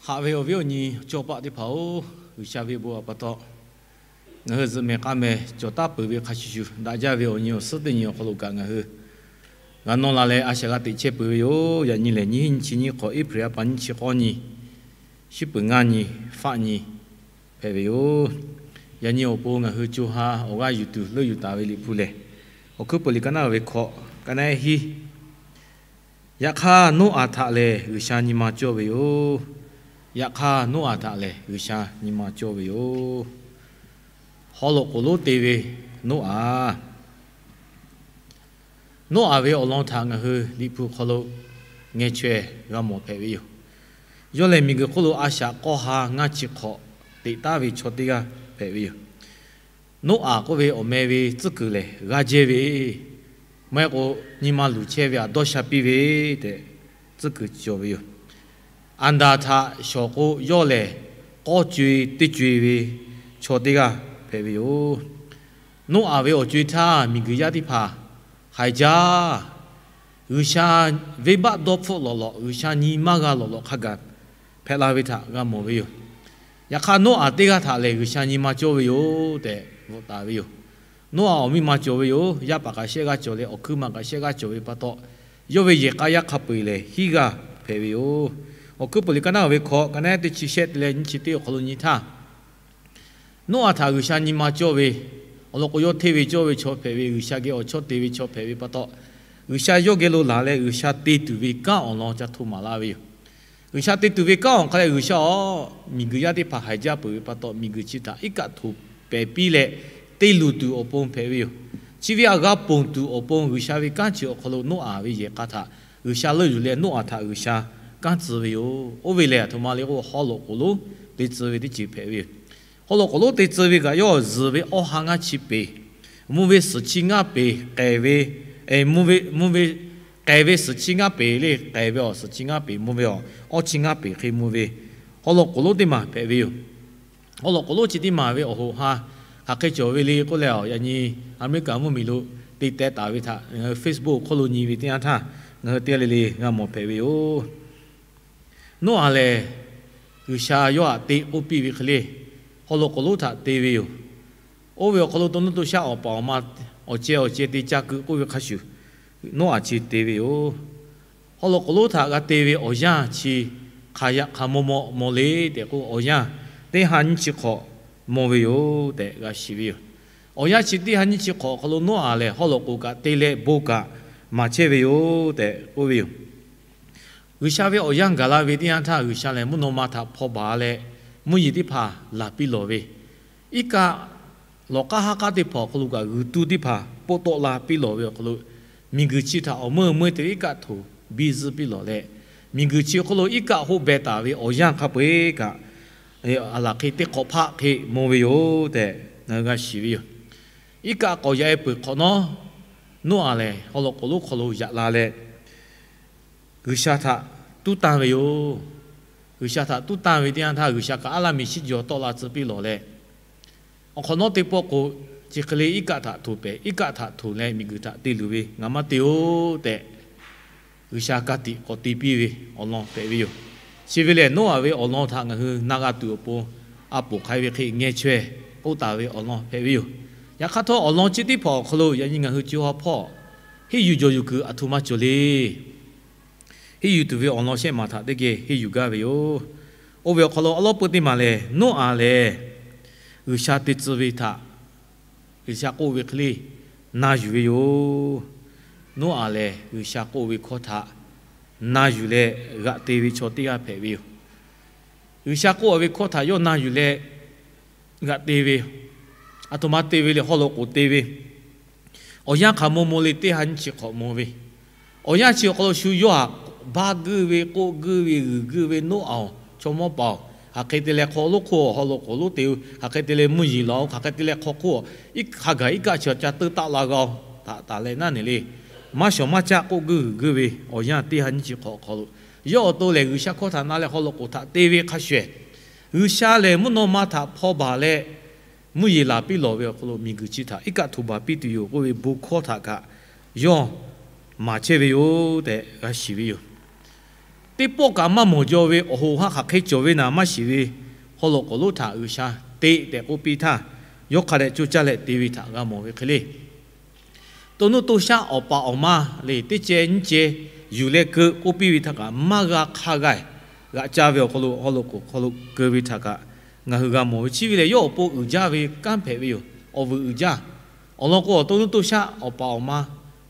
Haꞈ ve awˬ viˉ awˬ nyi cawˇ paˆ teˇ hpaˍ-oˬ, G'uiˬsha ve bon awˬ pa taw, ngaˬ hui zuhꞈ mehˍ k'aˇ mehˍ cawˬ taˉ peuˬ ve hk'a shuˍ shuˍ, daꞈ jaˇ ve awˬ nyi awˬ suhˉ teˇ nyi awˬ hk'aw lo kaꞈ ngaˬ hui g'a nawˇ la leh a shaꞈ g'a teꞈ chehˇ peuˬ ve yoˬ. Yaꞈ nyi lehˬ, nyiˇ hinˉ nyiˇ chi nyiˇ hk'awꞈ, April ha pa nyiˇ chi k'awˇ nyi, shiˉ peuˍ ngaˇ nyi, faˆ nyi hpehꞈ ve yoˬ. Yaꞈ nyi awˬ pon ngaˬ hui co ha awˬ g'aˇ yuˬ tuˬ leuˆ yuˬ taˍ ve Liꞈ hpu lehˬ, Awˬ hkuiˉ peuˬ liꞈ ka naˉ ve hkawꞈ, ka naˉ hiˉ. Yaꞈ hk'aˇ, Noˉaꞈ htaꞈ lehˬ G'uiˬsha nyi ma cawˇ ve yoˬ. Yaꞈ hk'aˇ, Noˉaꞈ htaꞈ lehˬ G'uiˬsha nyi ma cawˇ ve yoˬ. Haw loꞈ k'oˍ lonˉ te ve Noˉaꞈ. Noˉaꞈ ve awˬ lawn htaꞈ ngaˬ hui Liꞈ hpu hk'aw lo ngeh chaweh g'a mawˬ hpehꞈ ve yoˬ. Yawˇ lehˬ, miˬguiˬ hk'oˆ lo a shaꞈ k'awˇ ha ngaˇ chi hk'awꞈ teꞈ taˉ ve chaw teˇ g'aˇ hpehꞈ ve yoˬ. Noˉaꞈ k'oˆ ve awˬ meh ve tcuhˉ kuiˬ lehˬ, g'aˇ jehˇ ve, maˇ heˆ k'o nyi ma luˬ chehˇ ve, aꞈ dawˇ sha piˇ ve tehꞈ tcuhˉ kuiˬ cawˬ ve yoˬ. Aˍdanˍ htaꞈ shawˍ k'o, yawˇ lehˬ k'awˇ co-e teˇ co-e ve chaw teˇ g'aˇ hpehꞈ ve yoˬ. Noˉaꞈ ve awˬ co-e htaˇ, miˬguiˬ yaˇ teˇ hpaˍ haiˬ jaˇ. G'uiˬsha venˇbaˆ dawˇ hpfuhˆ lawꞈ lawꞈ, G'uiˬsha nyi maˇ g'a lawꞈ lawꞈ hk'a gaˬ hpehꞈ la ve htaꞈ g'a mawˬ ve yoˬ. Yaꞈ hk'aˇ, Noˉaꞈ teˇ g'aˇ htaꞈ lehˬ G'uiˬsha nyi ma cawˇ ve yoˬ tehꞈ bvuhꞈ taˍ ve yoˬ. Noˉaꞈ awˬ miˇ ma cawˬ ve yoˬ. Yaˇ paˍ kaꞈ shehˆ g'aˇ cawˬ leh, awˬ hkuiˉ ma kaꞈ shehˆ g'aˇ cawˬ ve pa taw, yawˇ ve yehˬ k'a yaˇ hk'a peu-eˬ lehˬ hiˉ g'aˇ hpehꞈ ve yoˬ. Awˬ hkuiˉ peuˬ liꞈ ka naˉ ve hkawꞈ, ka naˉ teˇ chi shehˆ te leh nyiˇ chi teˇ awˬ hk'aw lo nyi htaˇ, Noˉaꞈ htaꞈ G'uiˬsha nyi ma cawˇ ve, awˬ lawn k'o, yawˇ hteˇ ve cawˇ ve chaw hpehꞈ ve, G'uiˬsha geh awˬ chawˇ te ve chaw hpehꞈ ve pa taw, G'uiˬsha yawˇ geh lo laˬ leh G'uiˬsha te tuˬ ve kanˉ awˬ lawn ca hto maˍ laˇ ve yoˬ. G'uiˬsha te tuˬ ve kanˉ awˬ hk'a leh, G'uiˬsha-oˬ, miˬguiˬ yaˇ teˇ hpaˍ haiˬ jaˇ peuˬ ve pa taw, miˬguiˬ chi htaꞈ iˉ kaˆ htoꞈ pehˍ piˇ leh te luˬ tuˬ awˬ pon hpehꞈ ve yoˬ. Chi ve aꞈ g'a ponˬ tuˬ awˬ pon G'uiˬsha ve kanˉ chi awˬ hk'aw lo Noˉaꞈ ve yehˬ k'a htaꞈ G'uiˬsha leuˆ yuˬ leh, Noˉaꞈ htaꞈ G'uiˬsha kanˉ tcuh ve yoˬ. Oˇ ve lehˬ, aˬ htoꞈ ma le k'o, haw loꞈ k'oˍ lonˉ te tcuh ve teˇ ceuˬ hpehꞈ ve yoˬ. Haw loꞈ k'oˍ lonˉ te tcuh ve kaꞈ, yawˇ zuhˬ ve awˇ ha ngaˇ chi peˍ, mvuh ve suhˍ chi ngaˇ peˍ k'ehˬ ve, mvuh ve, mvuh ve, k'ehˬ ve suhˍ chi ngaˇ peˍ le, k'ehˬ ve awˬ suhˍ chi ngaˇ peˍ, mvuh ve awˬ awˇ chi ngaˇ peˍ hk'e mvuh ve haw loꞈ k'oˍ lonˉ teˇ maˬ hpehꞈ ve yoˬ. Haw loꞈ k'oˍ lonˉ chi teˇ maˬ ve awˬ hoꞈ ha hk'aˬ hk'e cawˬ ve le k'oˆ leh, yaꞈ nyi America mvuhˇmiˬ lo te teh taˍ ve htaꞈ ngaˬ hui Facebook hk'oˆ lo nyi ve teˇ yanˇ htaˇ, ngaˬ hui teˇ g'aˇ le le g'a mawˬ hpehꞈ ve yoˬ. Noˉaꞈ lehˬ, G'uiˬsha yawˇ htaꞈ te k'oˆ piˇ ve hk'e le, haw loꞈ k'oˍ lonˉ htaꞈ te ve yoˬ. Oˇ ve awˬ hk'aw lo to nuˇ to shaˆ awˬ paˍ awˬ ma awˬ ceh awˬ ceh te ca keu k'oˆ ve hk'a shuˍ, Noˉaꞈ chi te ve yoˬ. Haw loꞈ k'oˍ lonˉ htaꞈ g'a te ve awˬ yanˇ chi hk'aˬ yaꞈ hk'aˬ maw maw maw le tehꞈ k'o, awˬ yanˇ teˇ ha nyiˇ chi hk'awꞈ maw ve yoˬ tehꞈ g'a shiˍ ve yoˬ. Awˬ yanˇ chi teˇ ha nyiˇ chi hk'awꞈ awˬ hk'aw lo Noˉaꞈ lehˬ haw loꞈ k'oˍ kaꞈ te leh bon kaꞈ maˍ chehˇ ve yoˬ tehꞈ k'oˆ ve yoˬ. G'uiˬsha ve awˬ yanˇ gaˬ la ve teˇ yanˇ htaˇ, G'uiˬsha lehˬ mvuhˇ naw ma htaꞈ hpaw baˬ leh, mvuhˇ yeˬ teˇ hpaˍ laˬ piˇ lawˬ ve, iˉ kaˆ lawˬ k'aˉ haˉ k'aˉ teˇ hpaˍ awˬ hk'aw lo kaꞈ g'uiˬ tu teˇ hpaˍ poˆ tawˆ la piˇ lawˬ ve awˬ hk'aw lo, miˬguiˬ chi htaꞈ awˬ meuˇ meuˇ te ve iˉ kaˆ htoꞈ biˇ zuhˆ piˇ lawˬ leh, miˬguiˬ chi awˬ hk'aw lo iˉ kaˆ hoˆ beh taˍ ve awˬ yanˇ hk'a peu-eˬ kaꞈ, aˬ laˬ hk'e teˇ hk'awꞈ hpaˆ hk'e maw ve yoˬ tehꞈ ngaˬ hui g'a shiˍ ve yoˬ. Iˉ kaˆ k'awꞈ yaꞈ-e peuˬ hk'awꞈ nawˉ, Noˉaꞈ lehˬ haw loꞈ k'oˍ lonˉ hk'aw lo yaꞈ la leh, G'uiˬsha htaꞈ tuˉ tanˇ ve yoˬ. G'uiˬsha htaꞈ tuˉ tanˇ ve teˇ yanˇ htaˇ, G'uiˬsha kaꞈ aˉ laˇ miˬ shiˉ jaw tawˆ la tcuh piˇ lawˬ leh, awˬ hk'awꞈ nawˉ teˇ pawˆ k'o, chi hk'e le iˉ kaˆ htaꞈ htoꞈ pehˍ, iˉ kaˆ htaꞈ htoꞈ leh miˬguiˬ htaꞈ te luˬ ve ngaˬ maˇ te oˬ tehꞈ, G'uiˬsha ka tiꞈ k'awꞈ te piˇ ve awˬ lawn hpehꞈ ve yoˬ. Chi ve lehˬ, Noˉaꞈ ve awˬ lawn htaꞈ ngaˬ hui na g'a tuˬ awˬ pon a poˍ hk'ai ve hk'e ngeh chaweh k'oˆ taˍ ve awˬ lawn hpehꞈ ve yoˬ. Yaꞈ hk'aˇ htawˇ, awˬ lawn chi teˇ hpaˍ awˬ hk'aw lo yaꞈ nyi ngaˬ hui co ha hpawˇ henˇ yuˬ jawˬ yuˬ kuiˬ aˬ htoꞈ ma cawˬ le. Henˇ yuˬ tuˬ ve awˬ lawn shehˆ maˬ htaꞈ teˇ geh henˇ yuˬ gaˇ ve yoˬ. Oˇ ve awˬ hk'aw lo awˉ lawˉ peuˇ teˇ maˬ lehˬ, Noˉaꞈ lehˬ G'uiˬsha te tcuh ve htaꞈ G'uiˬsha k'oˆ ve hk'e le na yuˬ ve yoˬ. Noˉaꞈ lehˬ, G'uiˬsha k'oˆ ve hkawˇ htaꞈ na yuˬ leh g'aꞈ te ve chaw teˇ g'aˇ hpehꞈ ve yoˬ. G'uiˬsha k'oˆ ve hkawˇ htaꞈ yawˇ na yuˬ leh g'aꞈ te ve, aˬ htoꞈ ma te ve le, haw loꞈ k'oˍ te ve, awˬ yanˇ hk'aˬ maw maw le teˇ ha nyiˇ chi hk'awꞈ maw ve, awˬ yanˇ chi awˬ hk'aw lo shu yawˇ htaꞈ baˇ guiˇ ve, k'oˆ guiˇ ve, g'uiˬ guiˇ ve, Noˉaꞈ-oˬ, chaw mawˇ paˍ-oˬ, hk'aˬ hk'e te leh hk'aw lonˉ hk'oˆ haw loꞈ k'oˍ lonˉ te-o, hk'aˬ hk'e te leh mvuhˇ yeˬ laˬ-oˬ, hk'aˬ hk'e te leh hk'aw hk'oˆ, iˉ hk'a gaˬ iˉ kaˆ chi ca teuˇ taˆ la g'a-oˬ htaꞈ taˍ leh naˉ ne le, maˇ shawˍ maˇ caˆ k'oˆ guiˇ g'uiˬ guiˇ ve awˬ yanˇ teˇ ha nyiˇ chi hk'awꞈ awˬ hk'aw lo, yawˇ awˬ to lehˬ G'uiˬsha hkawˇ htaꞈ na leh haw loꞈ k'oˍ htaꞈ te ve hk'a shuˍ, G'uiˬsha lehˬ mvuhˇ naw ma htaꞈ hpaw baˬ leh mvuhˇ yeˬ laˬ piˇ lawˬ ve awˬ hk'aw lo miˬguiˬ chi htaꞈ iˉ kaˆ htoꞈ baˬ piˇ tuˬ yoˬ k'oˆ ve bon hkawˇ htaꞈ kaꞈ yawˇ maˍ chehˇ ve yoˬ tehꞈ g'a shiˍ ve yoˬ. teˇ pawˆ kaꞈ maˇ mawˬ jaw ve awˬ hoꞈ haˉ hk'aˬ hk'e cawˬ ve naˍ maˇ shiˍ ve, haw loꞈ k'oˍ lonˉ htaꞈ G'uiˬsha te tehꞈ k'oˆ piˇ htaˇ, yawˇ hk'a dehꞈ coˇ caˇ leh te ve htaꞈ g'a mawˬ ve hk'e le. To nuˇ to shaˆ awˬ paˍ awˬ ma le, teˇ ceh nyiˇ ceh yuˬ leh keu k'oˆ piˇ ve htaꞈ kaꞈ maˇ g'a hk'a g'a g'aꞈ ca ve awˬ hk'aw lo, haw loꞈ k'oˍ hk'aw lo keu ve htaꞈ kaꞈ ngaˬ hui g'a mawˬ ve. Chi ve lehˬ, yawˇ awˬ pon uiˍ jaˇ ve kanˉ hpehꞈ ve yoˬ. Awˬ vuiˬ uiˍ jaˇ. Awˬ lawn k'o, awˬ to nuˇ to shaˆ awˬ paˍ awˬ ma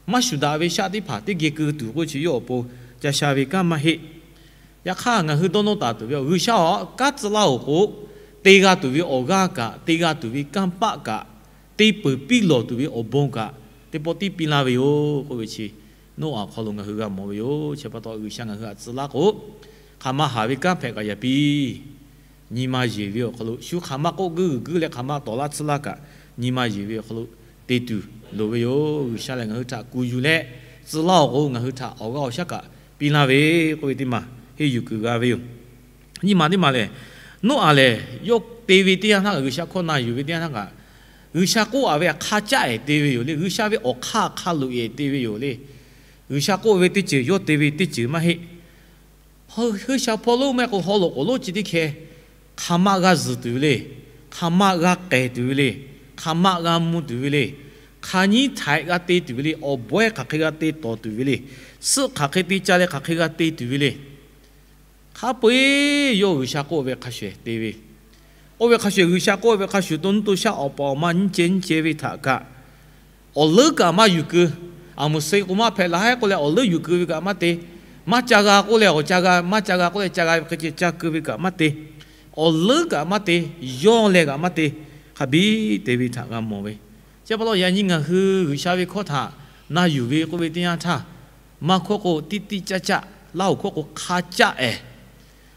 maˇ shuˍ daꞈ ve shaˆ teˇ hpaˍ teˇ geh keu tuˬ k'oˆ chi yawˇ awˬ pon ca sha ve kanˉ maˇ heˆ. Yaꞈ hk'aˇ, ngaˬ hui dawˇ nawˇ taˍ tuˬ ve, G'uiˬsha awˬ kanˉ tcuh laˇ-oˬ k'o, te g'a tuˬ ve awˬ g'aˇ kaꞈ, te g'a tuˬ ve kanˇ paˆ kaꞈ, te peuˬ piˇ lawˬ tuˬ ve awˬ bon kaꞈ, teˇ pawˆ tiˉ piˇ laˇ ve yoˬ k'oˆ ve chi, Noˉaꞈ awˬ hk'aw lo ngaˬ hui g'a mawˬ ve yoˬ. Chi pa taw, G'uiˬsha ngaˬ hui htaꞈ tcuh laˇ k'o, hk'aˬ ma haˍ ve kanˉ hpehꞈ kaꞈ yaꞈ piˇ. Nyi ma yeˬ ve awˬ hk'aw lo, shu hk'aˬ ma k'oˆ guiˇ g'uiˬ guiˇ leh hk'aˬ ma tawˍ laˇ tsuhˇ laˇ kaꞈ, nyi ma yeˬ ve awˬ hk'aw lo te tuˬ loˍ ve yoˬ. G'uiˬsha lehˬ, ngaˬ hui htaꞈ kuˬ yuˬ leh tcuh laˇ-oˬ k'o, ngaˬ hui htaꞈ awˬ g'aˇ awˬ shaˉ kaꞈ piˇ laˇ ve k'oˆ ve teˇ maˬ henˇ yuˬ kuiˬ g'a ve yoˬ. Nyi ma teˇ maˬ lehˬ, Noˉaꞈ lehˬ yawˇ te ve teˇ yanˇ htaˇ kaꞈ, G'uiˬsha hkawˇ na yuˬ ve teˇ yanˇ htaˇ kaꞈ, G'uiˬsha k'oˆ-a ve hk'a caˆ-ehˍ te ve yoˬ le. G'uiˬsha ve awˬ hk'aˇ hk'a loꞈ-ehˍ te ve yoˬ le. G'uiˬsha k'oˆ ve teˇ ceuˬ yawˇ te ve teˇ ceuˬ maˇ heˆ. Hui sha hpawˇ lonˉ maˇ heˆ k'o, haw loꞈ k'oˍ lonˉ chi teˇ hkeh hk'aˬ ma g'a zuhˬ tuˬ ve le. Hk'aˬ ma g'a k'ehˬ tuˬ ve le. Hk'aˬ ma g'a mvuh tuˬ ve le. Hk'aˬ nyiˇ htaiꞈ g'a te tuˬ ve le. Awˬ bawehˇ hk'aˬ hk'e g'a te tawˍ tuˬ ve le. Suhˆ hk'aˬ hk'e te ca leh hk'aˬ hk'e g'a te tuˬ ve le. Hk'a peu-eˬ yawˇ G'uiˬsha k'oˆ ve hk'a shuˍ-ehˍ te ve, k'oˆ ve hk'a shuˍ-ehˍ, G'uiˬsha k'oˆ ve hk'a shuˍ, to nuˇ to shaˆ awˬ paˍ awˬ ma nyiˇ ceh nyiˇ ceh ve htaꞈ kaꞈ, awˬ leuˉ kaꞈ maˇ yuˬ keu. Aˬ muˍ suh k'o maˇ hpehꞈ la-e k'oˆ leh awˬ leuˉ yuˬ keu ve kaꞈ maˇ te. Maˇ ca g'a k'oˆ leh awˬ ca g'a, maˇ ca g'a k'oˆ leh ca g'a ve hk'e ceh ca keu ve kaꞈ maˇ te. Awˬ leuˉ kaꞈ maˇ te. Yawˇ leh kaꞈ maˇ te. Hk'a biˇ te ve htaꞈ g'a mawˬ ve. Chi pa taw, yaꞈ nyi ngaˬ hui G'uiˬsha ve hkawˇ htaꞈ na yuˬ ve k'oˆ ve teˇ yanˇ htaˇ, maˇ hkawˇ k'o tiˇ tiˇ caˇ caˆ, laˇ-oˬ hkawˇ k'o hk'a caˆ-ehˍ,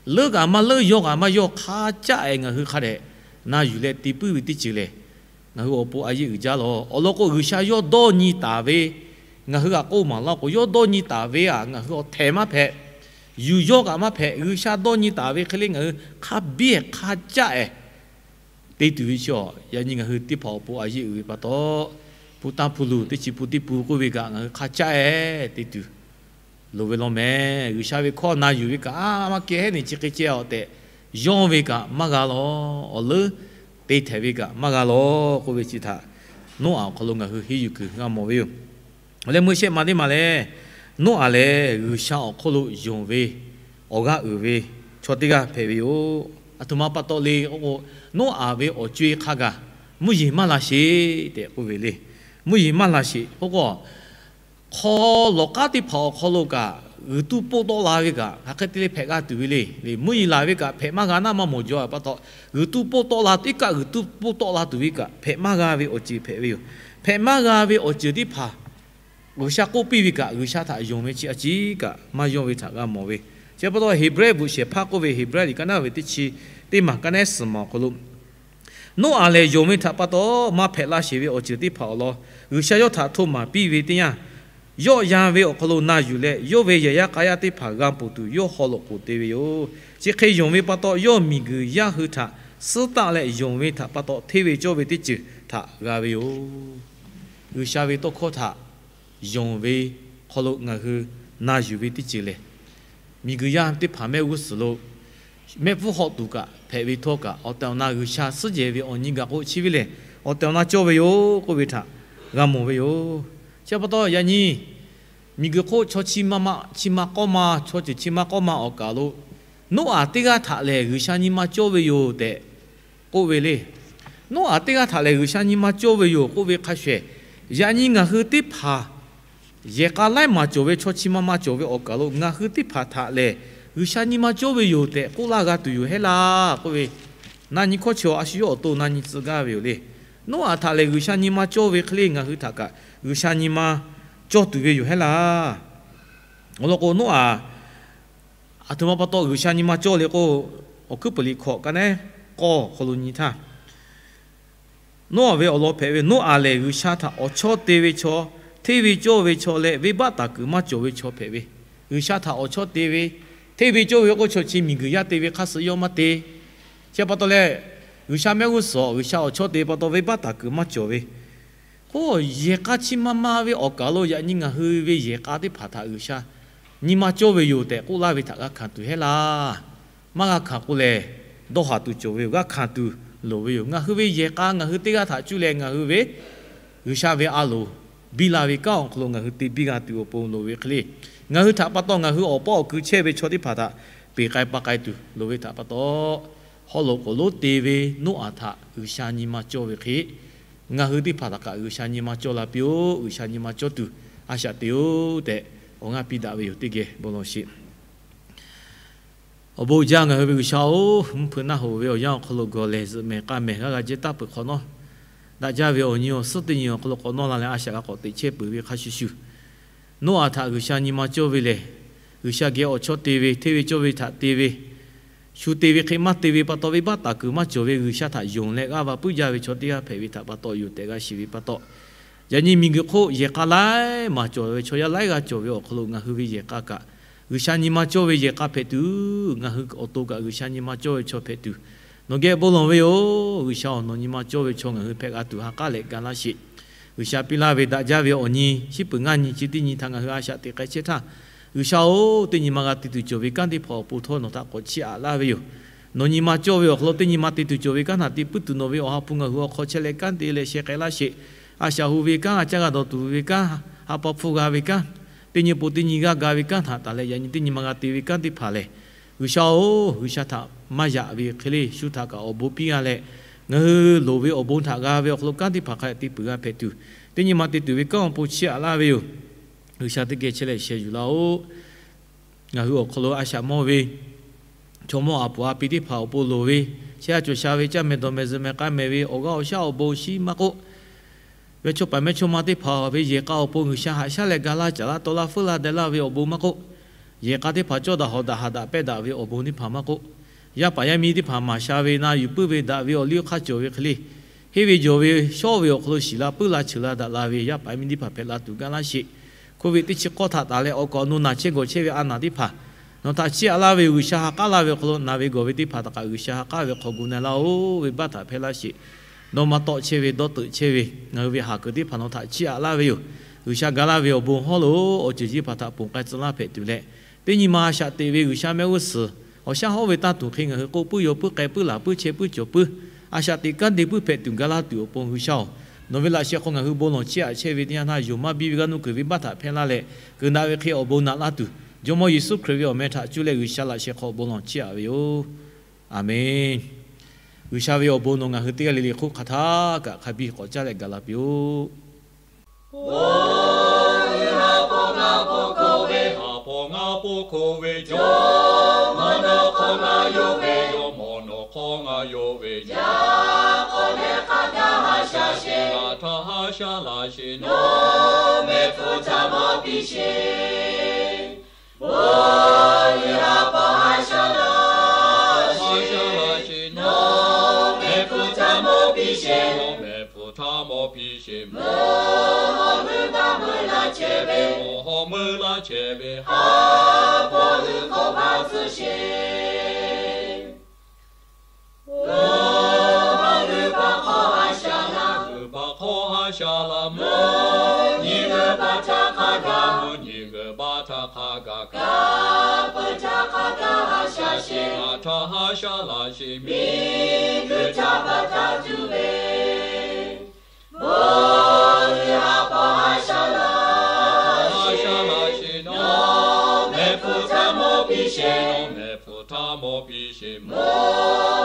leuˉ kaꞈ maˇ leuˉ, yawˇ kaꞈ maˇ yawˇ, hk'a caˆ-ehˍ ngaˬ hui hk'a dehꞈ na yuˬ leh te puiˉ ve teˇ ceuˬ lehˬ, ngaˬ hui awˬ pon a yeˆ uiˍ jaˇ lawˬ. Awˬ lawn k'o, G'uiˬsha yawˇ dawˇ nyi taˍ ve, ngaˬ hui g'a k'oˆ maˍ laˇ k'o, yawˇ dawˇ nyi taˍ ve-aˬ ngaˬ hui awˬ htehˍ maˇ hpehꞈ, yuˬ yawˇ kaꞈ maˇ hpehꞈ. G'uiˬsha dawˇ nyi taˍ ve hk'e le ngaˬ hui hk'a biˇ-ehˍ hk'a caˆ-ehˍ te tuˬ ve chi-aˬ, yaꞈ nyi ngaˬ hui teˇ hpaˍ awˬ pon a yeˆ uiˍ ve pa taw, hpu tanˇ hpu luˬ teˇ chi pun teˇ pun k'oˆ ve kaꞈ ngaˬ hui hk'a caˆ-ehˍ te tuˬ loˍ ve law mehˍ. G'uiˬsha ve hkawˇ na yuˬ ve kaꞈ, a, maˇ kehˉ heˉ neˬ chi hk'e ceh-aˬ tehꞈ yawˇ ve kaꞈ maˇ g'a lawˬ. Awˬ leuˉ te htehꞈ ve kaꞈ maˇ g'a lawˬ k'oˆ ve chi htaꞈ Noˉaꞈ awˬ hk'aw lo ngaˬ hui henˇ yuˬ kuiˬ g'a mawˬ ve yoˬ. Awˬ leh meuˇ shehˆ ma teˇ maˬ lehˬ, Noˉaꞈ lehˬ G'uiˬsha awˬ hk'oˆ lo yonˍ ve awˬ g'aˇ uiˍ ve chaw teˇ g'aˇ hpehꞈ ve yoˬ. Aˬ htoꞈ ma pa taw le k'o, Noˉaꞈ ve awˬ co-e hk'a gaˬ mvuhˇ yeˬ maˇ la sheˍ tehꞈ k'oˆ ve le. Mvuhˇ yeˬ maˇ la sheˍ k'oˆ k'o, hk'aw lawˬ k'aˉ teˇ hpaˍ awˬ hk'aw lo kaꞈ g'uiˬ tuˇ poˆ tawˆ la ve kaꞈ hk'aˬ hk'e te leh hpehꞈ g'a tuˬ ve le. Mvuhˇ yeˬ laˬ ve kaꞈ hpehꞈ maˇ g'a naˉ maˇ mawˬ jaw-a pa taw, g'uiˬ tuˇ poˆ tawˆ la, teˇ kaˆ g'uiˬ tuˇ poˆ tawˆ la tuˬ ve kaꞈ hpehꞈ maˇ g'a ve awˬ ceuˬ hpehꞈ ve yoˬ. Hpehꞈ maˇ g'a ve awˬ ceuˬ teˇ hpaˍ G'uiˬsha k'oˆ piˇ ve kaꞈ, G'uiˬsha htaꞈ yonˍ ve chi a ciˉ kaꞈ maˇ yawˇ ve htaꞈ g'a mawˬ ve. Chi pa taw, Heˍbrehˇ bvuhꞈ shehˍ hpaˇ k'oˆ ve Heˍbrehˇ liꞈ ka naˉ ve teˇ chi teˇ maˬ ka naˉ suhˍ maˬ awˬ hk'aw lo, Noˉaꞈ lehˬ yonˍ ve htaꞈ pa taw maˇ hpehꞈ la sheˍ ve awˬ ceuˬ teˇ hpaˍ awˬ lawn G'uiˬsha yawˇ htaꞈ hto maˍ piˇ ve teˇ yanˇ, yawˆ yan ve awˬ hk'aw lo na yuˬ leh, yawˇ ve yehˬ yaˇ k'a yaˇ teˇ hpaˍ g'a ponˬ tuˬ yawˇ haw loꞈ k'oˍ te ve yoˬ. Chi hk'e yonˍ ve pa taw, yawˇ miˬguiˬ yaˇ hui htaꞈ suhˉ taˆ leh yonˍ ve htaꞈ pa taw, hteˇ ve cawˇ ve teˇ ceuˬ htaꞈ g'a ve yoˬ. G'uiˬsha ve tawˇ hkawˇ htaꞈ yonˍ ve hk'aw lo ngaˬ hui na yuˬ ve teˇ ceuˬ lehˬ, miˬguiˬ yaˇ teˇ hpaˍ mehˆ g'uˇ suhˍ lo mehˆ hpfuhˇ hawˆ tuˬ kaꞈ hpehꞈ ve htawˇ kaꞈ, awˬ tehˬ awˬ na G'uiˬsha suhˉ jehˬ ve awˬ nyi gaˬ k'o, chi ve lehˬ awˬ tehˬ awˬ na cawˇ ve yoˬ k'oˆ ve htaꞈ g'a mawˬ ve yoˬ. Chi pa taw, yaꞈ nyi miˬguiˬ hk'oˆ chaw chi ma ma, chi ma k'awˇ ma, chaw ceuˬ chi ma k'awˇ ma awˬ kaˍ lo, Noˉaꞈ teˇ g'aˇ htaꞈ lehˬ G'uiˬsha nyi ma cawˇ ve yoˬ tehꞈ k'oˆ ve le. Noˉaꞈ teˇ g'aˇ htaꞈ lehˬ G'uiˬsha nyi ma cawˇ ve yoˬ k'oˆ ve hk'a shuˍ-ehˍ, yaꞈ nyi ngaˬ hui teˇ hpaˍ yehˬ k'a laiˉ maˬ cawˬ ve, chaw chi ma ma cawˬ ve awˬ kaˍ lo ngaˬ hui teˇ hpaˍ htaꞈ lehˬ G'uiˬsha nyi ma cawˇ ve yoˬ tehꞈ k'oˆ laˇ g'a tuˬ yoˬ hehˉ laˇ k'oˆ ve, na nyi hkawˇ chi a shu yawˇ awˬ to na nyi tcuh gaˇ ve yoˬ le. Noˉaꞈ htaꞈ lehˬ G'uiˬsha nyi ma cawˇ ve hk'e le ngaˬ hui htaꞈ kaꞈ G'uiˬsha nyi ma cawˇ tuˬ ve yoˬ hehˉ laˇ. Awˬ lawn k'o, Noˉaꞈ aˬ htoꞈ ma pa taw G'uiˬsha nyi ma cawˇ le k'o, Awˬ hkuiˉ puiˍ liꞈ hkawꞈ ka naˉ k'awˇ awˬ hk'aw lo nyi htaˇ, Noˉaꞈ ve awˬ lawn hpehꞈ ve, Noˉaꞈ lehˬ G'uiˬsha htaꞈ awˬ chawˇ te ve chaw, hteˇ ve cawˇ ve chaw leh venˇbaˆ taˍ kuiˬ maˇ cawˬ ve chaw hpehꞈ ve. G'uiˬsha htaꞈ awˬ chawˇ te ve, hteˇ ve cawˇ ve k'o, chaw chi miˬguiˬ yaˇ te ve hk'aˇ suh yawˇ maˇ te. Chi pa taw leh, G'uiˬsha mehˆ g'uˇ suhˍ G'uiˬsha awˬ chawˇ te pa taw venˇbaˆ taˍ kuiˬ maˇ cawˬ ve. K'o, yehˬ k'a chi ma ma ve awˬ kaˍ lo yaꞈ nyi ngaˬ hui ve yehˬ k'a teˇ hpaˍ htaꞈ G'uiˬsha nyi ma cawˇ ve yoˬ tehꞈ k'oˆ laˇ ve htaꞈ g'a hkanˍ tuˬ heˆ laˇ. Maˇ g'a hkanˍ k'o lehˬ, dawˇ haˍ tuˬ cawˬ ve yoˬ. G'a hkanˍ tuˬ loˍ ve yoˬ. Ngaˬ hui ve yehˬ k'a ngaˬ hui teˇ g'aˇ htaꞈ cuˇ leh ngaˬ hui ve G'uiˬsha ve a loˍ biˇ la ve kanˉ awˬ hk'aw lo ngaˬ hui te biˇ g'a tuˬ awˬ pon loˍ ve hk'e le, ngaˬ hui htaꞈ pa taw ngaˬ hui awˬ pawˆ awˬ ku chehˇ ve chaw teˇ hpaˍ htaꞈ peˬ k'ai pa k'ai tuˬ loˍ ve htaꞈ pa taw, haw loꞈ k'oˍ lonˉ te ve Noˉaꞈ htaꞈ G'uiˬsha nyi ma cawˇ ve hk'e, ngaˬ hui teˇ hpaˍ htaꞈ kaꞈ G'uiˬsha nyi ma cawˇ la piˇ-oˆ. G'uiˬsha nyi ma cawˇ tuˬ a shaꞈ te-oˆ tehꞈ awˬ g'aˇ piˇ daꞈ ve yoˬ. Teˇ geh bon lawˬ sheˍ. Awˬ bon jaˇ ngaˬ hui ve G'uiˬsha-oˬ, mvuhˇ hpeuꞈ naˆ hoꞈ ve awˬ yanˇ awˬ hk'aw lo gawˬ lehˬ zuhꞈ mehˍ k'a mehˍ g'aˇ g'a jehˇ taˇ peuˬ hk'awꞈ nawˉ, daꞈ jaˇ ve awˬ nyi awˬ suhˉ teˇ nyi awˬ hk'aw lo k'awꞈ nawˇ la leh a shaꞈ g'a k'awꞈ teꞈ chehˇ peuˬ ve hk'a shuˍ shuˍ, Noˉaꞈ htaꞈ G'uiˬsha nyi ma cawˇ ve lehˬ, G'uiˬsha geh awˬ chawˇ te ve, hteˇ ve cawˇ ve htaꞈ te ve, shu te ve hk'e maˇ te ve pa taw, venˇbaˆ taˍ kuiˬ maˇ cawˬ ve G'uiˬsha htaꞈ yonˍ leh g'aˇ va puiˉ jaˇ ve chaw teˇ g'aˇ hpehꞈ ve htaꞈ pa taw yoˬ tehꞈ g'a shiˍ ve pa taw, yaꞈ nyi miˬguiˬ hk'oˆ yehˬ k'a laiˉ maˬ cawˬ ve chaw yaˇ laiˉ g'aˇ cawˬ ve awˬ hk'aw lo ngaˬ hui ve yehˬ k'a kaꞈ G'uiˬsha nyi ma cawˇ ve yehˬ k'a hpehꞈ tuˬ, ngaˬ hui awˬ to kaꞈ G'uiˬsha nyi ma cawˇ ve chaw hpehꞈ tuˬ, nawˬ geh bon lawˬ ve yoˬ. G'uiˬsha-oˬ, nawˬ nyi ma cawˇ ve chaw ngaˬ hui hpehꞈ g'a tuˬ ha k'aˉ leh ga laˇ sheˍ. G'uiˬsha piˇ laˇ ve daꞈ jaˇ ve awˬ nyi, shiˉ peuˬ ngaˇ nyi chi teˇ nyi htaꞈ ngaˬ hui a shaꞈ teꞈ k'ai chehˇ htaˇ, G'uiˬsha-oˬ, teˇ nyi ma g'a te tuˬ cawˬ ve kanˉ teˇ hpaˍ awˬ pon htawˇ nawˬ htaꞈ k'awꞈ chiˇ aꞈ laˇ ve yoˬ. Nawˬ nyi ma cawˇ ve awˬ hk'aw lo teˇ nyi ma te tuˬ cawˬ ve kanˉ htaꞈ te puiˉ tuˬ nawˬ ve awˬ ha hpu ngaˬ hui awˬ hk'aw chehˇ leh kanˉ te leh sheh k'ai laˇ sheˍ. A shaꞈ hu ve kanˉ, a caˇ g'a dawˬ tuˬ ve kanˉ, ha pa hpfuhˇ g'a ve kanˉ, teˇ nyi pon teˇ nyi g'aˇ ga ve kanˉ htaꞈ taˍ leh yaꞈ nyi teˇ nyi ma g'a te ve kanˉ teˇ hpaˍ lehˬ, G'uiˬsha-oˬ, G'uiˬsha htaꞈ maˇ yaꞈ ve hk'e le shu htaꞈ kaꞈ awˬ bon piˇ g'a leh, ngaˬ hui loˍ ve awˬ bon htaꞈ g'a ve awˬ hk'aw lo kanˉ teˇ hpaˍ hk'a dehꞈ te peuˬ g'a hpehꞈ tuˬ, teˇ nyi ma te tuˬ ve kanˉ awˬ pon chiˇ aꞈ laˇ ve yoˬ. G'uiˬsha teˇ geh chehˇ leh sheh yuˬ laˇ-oˆ. Ngaˬ hui awˬ hk'aw lo a shaꞈ mawˇ ve chaw mawˇ aˍ puˍ a pi teˇ hpaˍ awˬ pon loˍ ve, chehˇ a cawˬ sha ve caˇ mehˍ dawˬ mehˍ zuhꞈ mehˍ k'a mehˍ ve awˬ g'aˇ awˬ shaˉ awˬ bon shinˉ maˇ k'oˆ, ve chaw paˍ mehˇ chaw ma teˇ hpaˍ ve yehˬ k'a awˬ pon G'uiˬsha haꞈ shaˉ leh ga laˇ caˍ laˇ taw laˇ feuˉ laˇ deh laˇ ve awˬ bon maˇ k'oˆ, yehˬ k'a teˇ hpaˍ cawˇ daꞈ hawˍ daꞈ haꞈ daꞈ pehˇ daꞈ ve awˬ bon teˇ hpaˍ maˇ k'oˆ, yaˇ paˍ yaˇ miˇ teˇ hpaˍ maˍ sha ve na yuˬ puiˉ ve daꞈ ve awˬ liˇ awˬ hk'aˇ cawˬ ve hk'e le, henˇ ve jawˬ ve shawˉ ve awˬ hk'aw lo shiˍ la puiˉ la cheuˬ la daꞈ la ve yaˇ paˍ yaˇ miˇ teˇ hpaˍ hpehꞈ la tuˬ ga laˇ sheˍ. Covid teˇ chi k'awˇ htaꞈ taˍ leh awˬ kaˍ awˬ nu naˬ chehˇ gawˬ chehˇ ve a naˍ teˇ hpaˍ nawˬ htaꞈ chiˇ aꞈ laˇ ve yoˬ. G'uiˬsha ha k'aˉ laˇ ve awˬ hk'aw lo naˬ ve gawˬ ve teˇ hpaˍ htaꞈ kaꞈ G'uiˬsha ha k'aˉ ve hk'aw gu na laˇ-oˆ. Venˇbaˆ htaꞈ hpehˇ laˇ sheˍ. Dawˇ maˇ tawˆ chehˇ ve dawˇ teuꞈ chehˇ ve ngaˬ hui ve haˍ kuiˬ teˇ hpaˍ nawˬ htaꞈ chiˇ aꞈ laˇ ve yoˬ. G'uiˬsha ga laˇ ve awˬ bon hawˉ lo awˬ ceuˬ yeˇ hpaˍ htaꞈ ponˬ k'ai tcuh laˇ hpehꞈ tuˬ leh, teˇ nyi ma a shaꞈ teꞈ ve G'uiˬsha mehˆ g'uˇ suhˍ awˬ shaˉ hawˉ ve tanˇ tuˬ hk'e ngaˬ hui k'oˆ puiˉ yaw puiˉ k'ai puiˉ laˬ puiˉ chehˇ puiˉ cawˬ puiˉ, a shaꞈ teꞈ kanˉ te puiˉ hpehꞈ tuˬ ga laˇ tuˬ awˬ pon G'uiˬsha-oˬ, nawˬ ve laꞈ sheh hk'aw ngaˬ hui bon lawˬ chiˇ aꞈ chehˇ ve teˇ yanˇ htaˇ, yonˍ maˇ biˇ ve g'aˇ nuˇ kuiˬ venˇbaˆ htaꞈ hpehˇ laˇ leh, kuiˬ naꞈ ve hk'e awˬ bon naꞈ laˇ tuˬ, Jawˇmawˇ Yeˍsuˆ Hkriꞈ ve awˬ meh htaꞈ cuˇ leh G'uiˬsha laꞈ sheh hk'aw bon lawˬ chiˇ aꞈ ve yoˬ. Aˍmenˍ. G'uiˬsha ve awˬ bon nawˬ ngaˬ hui teˇ g'aˇ le le hk'oˆ hk'aˬ htaˇ kaꞈ hk'a biˇ k'awꞈ caˇ leh gaˬ la piˇ-oˆ. Bon, ha pa ngaˬ pa hkawˇ ve, ha pa ngaˬ pa hkawˇ ve, jawˇmawˇ nawˬ hk'aw ngaˬ yawˇ ve, jawˇmawˇ nawˬ hk'aw ngaˬ yawˇ ve, yaꞈ k'aw leh hk'a gaˬ ha sha sheˍ, ngaˬ htaꞈ ha sha laˇ sheˍ, nawˬ mehˆ hpfuhˇ htaꞈ mawˇ piˇ sheˍ. Bon, ha pa ha sha laˇ sheˍ, nawˬ mehˆ hpfuhˇ htaꞈ mawˇ piˇ sheˍ, nawˬ mehˆ hpfuhˇ htaꞈ mawˇ piˇ sheˍ. Mvuhˇ haw meuˇ baˆ meuˇ laˇ chehˇ ve, mvuhˇ haw meuˇ laˇ chehˇ ve, ha pa hui hk'awꞈ baˆ tcuh sheˍ. Mvuhˇ haw g'uiˬ baˆ hk'aw ha sha laˇ, g'uiˬ baˆ hk'aw ha sha laˇ, mvuhˇ nyi g'uiˬ baˆ htaꞈ hk'a gaˬ, mvuhˇ nyi g'uiˬ baˆ htaꞈ hk'a gaˬ, kaˇ peuˬ htaꞈ hk'a gaˬ ha sha sheˍ, ngaˬ htaꞈ ha sha laˇ sheˍ, miˬguiˬ htaꞈ baˬ htaꞈ tuˬ ve. Bon, ha pa ha sha laˇ sheˍ, nawˬ mehˆ hpfuhˇ htaꞈ mawˇ piˇ sheˍ, nawˬ mehˆ hpfuhˇ htaꞈ mawˇ piˇ sheˍ. Mvuhˇ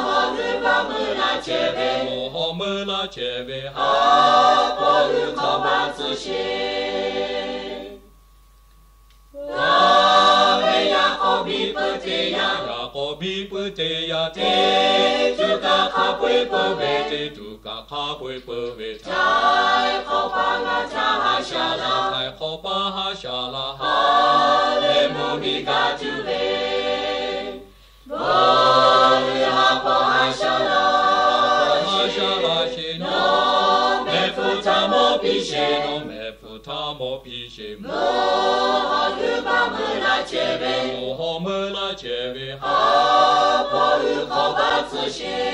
haw g'uiˬ baˆ meuˇ laˇ chehˇ ve, mvuhˇ haw meuˇ laˇ chehˇ ve, ha pa hui hk'awꞈ baˆ tcuh sheˍ. G'a ve yaꞈ k'aw biˇ puiˉ teˇ yanˇ, yaꞈ k'aw biˇ puiˉ teˇ yanˇ, teˇ tuˬ kaꞈ hk'a peu-eˬ peuˬ ve, teˇ tuˬ kaꞈ hk'a peu-eˬ peuˬ ve, htaiˍ hk'awꞈ paˇ ngaˬ htaꞈ ha sha laˇ, htaiˍ hk'awꞈ paˇ ha sha laˇ, ha lehˬ mvuhˇ miˬ gaˬ tuˬ ve. Bon, ha pa ha sha laˇ sheˍ, nawˬ mehˆ hpfuhˇ htaꞈ mawˇ piˇ sheˍ, nawˬ mehˆ hpfuhˇ htaꞈ mawˇ piˇ sheˍ. Mvuhˇ haw g'uiˬ baˆ meuˇ laˇ chehˇ ve, mvuhˇ haw meuˇ laˇ chehˇ ve, ha pa hui hk'awꞈ baˆ tcuh sheˍ.